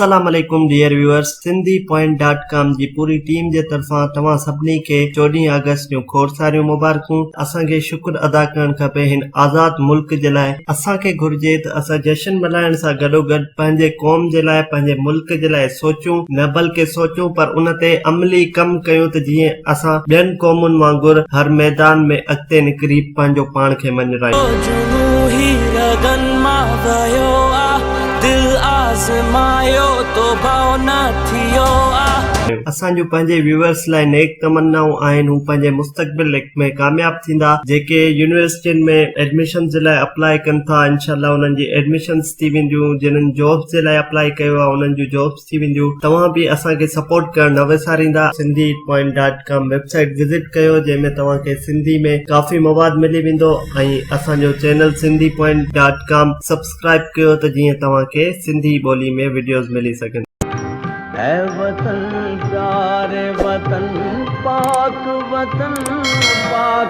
السلام عليڪم dear viewers Sindhi point dot com جي پوري ٽيم جي طرفان توهان سڀني کي چوڏهين آگسٽ جون کوڙ ساريون مبارڪون اسان کي شڪر ادا ڪرڻ کپي هن آزاد ملڪ جي لاء اسان کي گهرجي ته اسان جشن ملهائڻ سان گڏوگڏ پنهنجي قوم جي لاء پنهنجي ملڪ جي لاء سوچون نه بلڪه سوچون پر ان تي عملي ڪم ڪيون ته جيئن اسان ٻين قومن وانگر هر ميدان ۾ اڳتي نڪري پنهنجو پاڻ کي مڃرايون. جنون هي رڳن مان وهيو آ دل آزمايو تو ڀؤ نه ٿيو آ. اسان جون پنهنجي ويوئرس لاء نيڪ تمنائون آهن هو پنهنجي مستقبل ۾ ڪامياب ٿيندا جيڪي يونيورسٽين ۾ ايڊميشنز جي لاء اپلائي ڪن ٿا انشاء الله انهن جي ايڊميشنز ٿي وينديون جنھن جابس جي لاء اپلائي ڪيو آهي انهن جون جابس ٿي وينديون توهان به اسان کي سپورٽ ڪرڻ نه وساريندا Sindhi point dot com website visit ڪيو جنهن ۾ توهان کي سنڌي ۾ ڪافي مواد ملي ويندو ۽ اسان جو channel Sindhi point dot com subscribe ڪيو ته جيئن توهان کي سنڌي ٻولي ۾ وڊيوز ملي سگهن. اي وطن پياري وطن پاڪ وطن پاڪستان.